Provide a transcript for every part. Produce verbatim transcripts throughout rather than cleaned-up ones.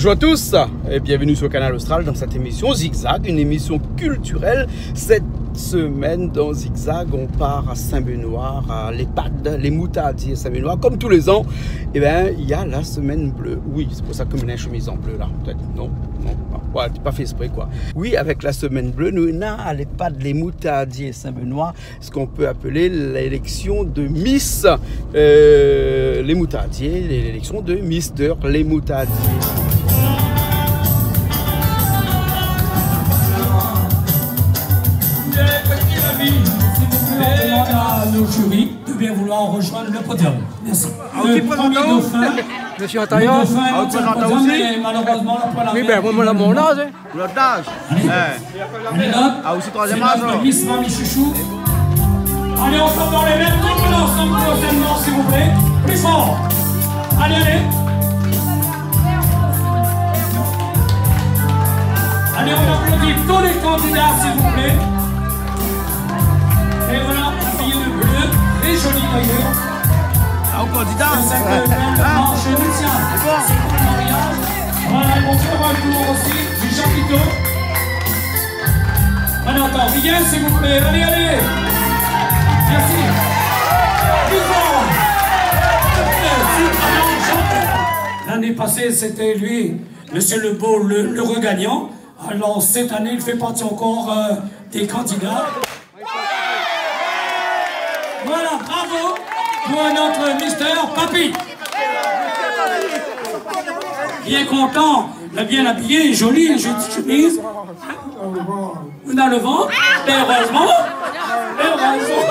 Bonjour à tous et bienvenue sur Kanal Austral dans cette émission Zigzag, une émission culturelle. Cette semaine dans Zigzag, on part à Saint-Benoît, à l'EHPAD Les Moutardiers Saint-Benoît. Comme tous les ans, eh ben, il y a la semaine bleue. Oui, c'est pour ça que j'ai une chemise en bleu là. Peut-être, non, non, ouais, t'as pas fait exprès quoi. Oui, avec la semaine bleue, nou néna à l'EHPAD Les Moutardiers Saint-Benoît ce qu'on peut appeler l'élection de Miss, euh, Les Moutardiers, l'élection de Mister Les Moutardiers. S'il vous plaît, on demande à nos jurys de bien vouloir rejoindre le podium. Merci. Le premier dauphin, le dauphin est sur le podium, mais malheureusement, la première... Oui, ben, moi, moi, mon âge, hein. Lot laz. Alé. Alé, lot. Ah, osi troizièm laz, alor. Miss Mami Chouchou. Alé, on tape dans les mains, tout le monde ensemble pour le ténor, s'il vous plaît. Plus fort. Alé, alé. Alé, on applaudit tous les candidats, s'il vous plaît. Et voilà, habillé de bleu, très joli d'ailleurs. Ah, au candidat. C'est ça que... Ah. Non, je le tiens. C'est bon. C'est pour le mariage. Voilà, on fait un tour aussi du chapiteau. On entend rien, s'il vous plaît. Allez, allez. Merci. Plus fort. L'année passée, c'était lui, Monsieur Lebeau, le, le regagnant. Alors, cette année, il fait partie encore, euh, des candidats. Voilà, bravo pour notre Mister Papy. Bien content, bien habillé, joli, jolie chemise. Ou néna le van. Heureusement, heureusement,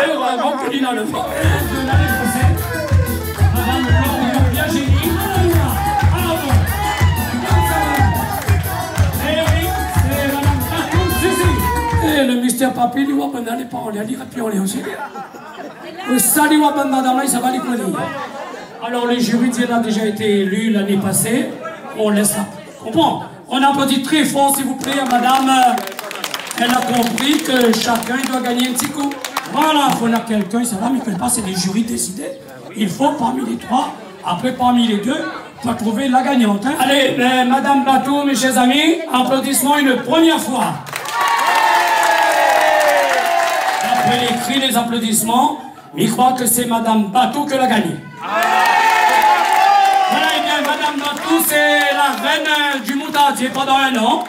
heureusement ke li néna le van. Madame Virginie. Eh oui, c'est Madame Patou Suzy. Eh, le Mister Papy, li, ou va bann, li lé pa anlèr, li lé pi anlèr osi. Ou sali, ou va bann madam la, sa va li koné. Alors, le jury, elle a déjà été élue l'année passée. On laisse la, on prend. On applaudit très fort, s'il vous plaît, à madame. Euh, elle a compris que chacun, il doit gagner un petit coup. Voilà, faut là quelqu'un, ça va, mais quelque part, c'est des jurys décidés. Il faut parmi les trois, après parmi les deux, faut trouver la gagnante, hein. Allez, euh, Madame Patou, mes chers amis, applaudissements une première fois. Après les cris, les applaudissements, mi kroi ke sé Madame Patou ke la gagné. Voilà, eh bien, Madame Patou, c'est la reine, euh, du moutardier pendant un an,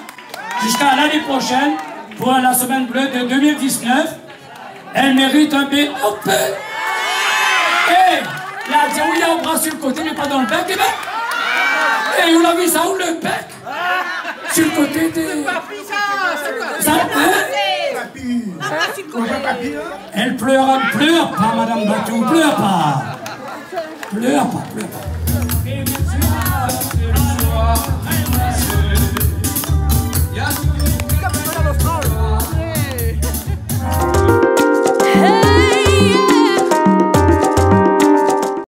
jusqu'à l'année prochaine, pour la semaine bleue de deux mille dix-neuf. Elle mérite un B O P. Eh, la di, oui, néna in bra sur le côté, mais pas dans le bec, eh ben. Eh, ou la vi sa, ou le bec ? Sur le côté de... Papy, sa, sé koi ? Sa, hein ? Papy. Papy, sur le côté. Elle pleure, pleure pas, Madame Patou, pleure pas. Pleure pas, pleure pas.